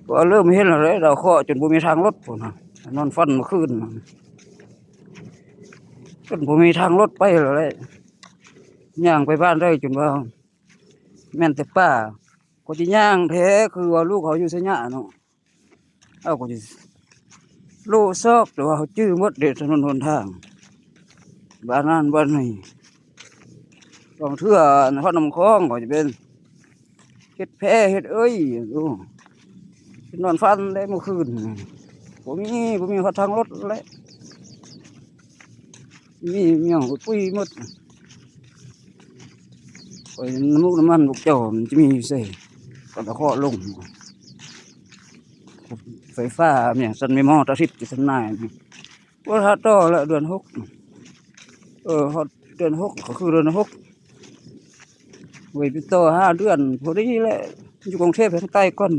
ກໍເລີ່ມເຫັນແລ້ວແຫຼະ ດາວເຄາະຈົນບໍ່ມີທາງລົດພຸ້ນນະ ນອນຝັນມື້ຄືນນະ ຈົນບໍ່ມີທາງລົດໄປແລ້ວແຫຼະ ຍ່າງໄປບ້ານໃດຈົນວ່າແມ່ນແຕ່ປ່າ ກໍຊິຍ່າງແທ້ ຄືວ່າລູກເຮົາຢູ່ໄຊຍະເນາະ ເຮົາກໍຊິໂລະຊອກ ແຕ່ວ່າເຮົາຈື່ໝົດເດ້ ຖະໜົນຫົນທາງ ບ້ານນັ້ນບ້ານນີ້ ບາງເທື່ອນະຄອນນ້ຳຂອງກໍຈະເປັນ ເຮັດແພເຮັດເອີຍ ໂອ້ ນອນຝັນແລ້ວມື້ຄືນ ບໍ່ມີ ບໍ່ມີຮອດທາງລົດແລ້ວ ມີຫຍັງກໍປຸຍໝົດ ໂອ້ຍ ນ້ຳມູກນ້ຳມັນພວກເຈົ້າມັນຈະມີຢູ່ໃສ ກໍຕະເຄາະລົງ ໄຟຟ້າແມ່ນຊັ້ນ ແມ່ໝໍຕາທິບຢູ່ຊັ້ນນາຍ ບໍ່ຖ້າຕໍ່ແລ້ວເດືອນຫົກ ເອີ ຮອດເດືອນຫົກ ກໍຄືເດືອນຫົກ ໄວ້ໄປຕໍ່ຫ້າເດືອນ ພໍດີແຫຼະ ຢູ່ກຸງເທບແຮງໃຕ້ກ່ອນ